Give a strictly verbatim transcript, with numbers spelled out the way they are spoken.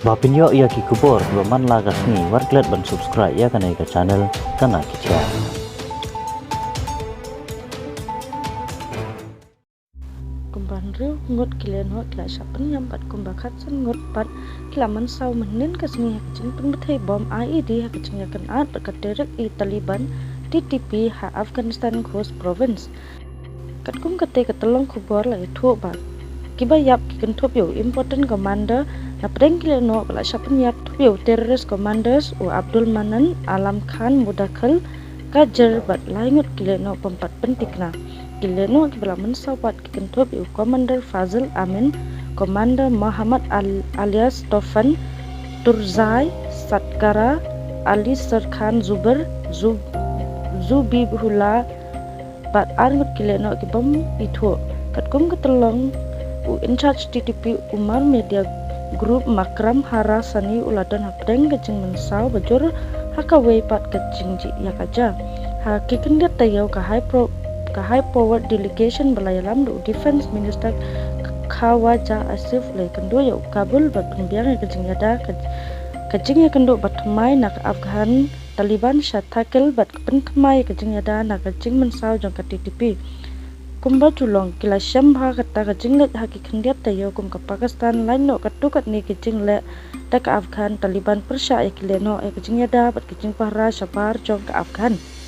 Ba pynïoh ïa ki khubor kiba man la ka sngi, wat klet ban subscribe ïa kane ka channel Kana Ki Jia. Kumba hynriew ngut ki lehnoh ki la shah pynïap bad kumba khatsan ngut pat ki la mynsaw mynhynnin ka sngi ha ka jingpynbthei bom I E D ha ka jingïakynad bad ka tehrik i Taliban T T P ha Afghanistan Khost Province. Katkum kata ka tyllong khubor la ïathuh ba kiba ïap ki kynthup ïa u Important Commander, napdeng ki lehnoh ba la shah pynïap thup ïa u terrorist commanders u Abdul Manan, Alam Khan, Mudakhil, Kajer bad lai ngut ki lehnoh bym pat pynthikna. Ki lehnoh kiba la mynsaw pat ki kynthup ïa u Commander Fazil Amin, Commander Mohammad Al-, alias Tofan, Turzai, Satgara, Ali Sir Khan Zubair, Zub-, Zubihullah, bad ar ngut ki lehnoh ki bym ithuh. Katkum ka tyllong, u in charge T T P Umar Media Group Makram Harasani u la don hapdeng ka jingmynsaw ba jur ha kawei pat ka jingjia ka jia. Ha ki khyndiat taïew ka high pro-, ka high powered delegation ba la ïalam da u Defense Minister Khawaja Asif la ïakynduh ïa u Kabul bad pynbiang ïa ka jingïada ka, ka jingïakynduh ba thymmai na ka Afghan Taliban sha Thakil bad ka pynthymmai ka jingïada na ka jingmynsaw jong ka T T P. Kumba ju long ki la shem bha kata ka jingleh ha ki khyndiat taïew kum ka Pakistan lait noh katto katne ki jingleh da ka Afghan Taliban pyrshah ïa ki lehnoh ïa ka jingïada bad ka jingpahara shabar jong ka Afghan.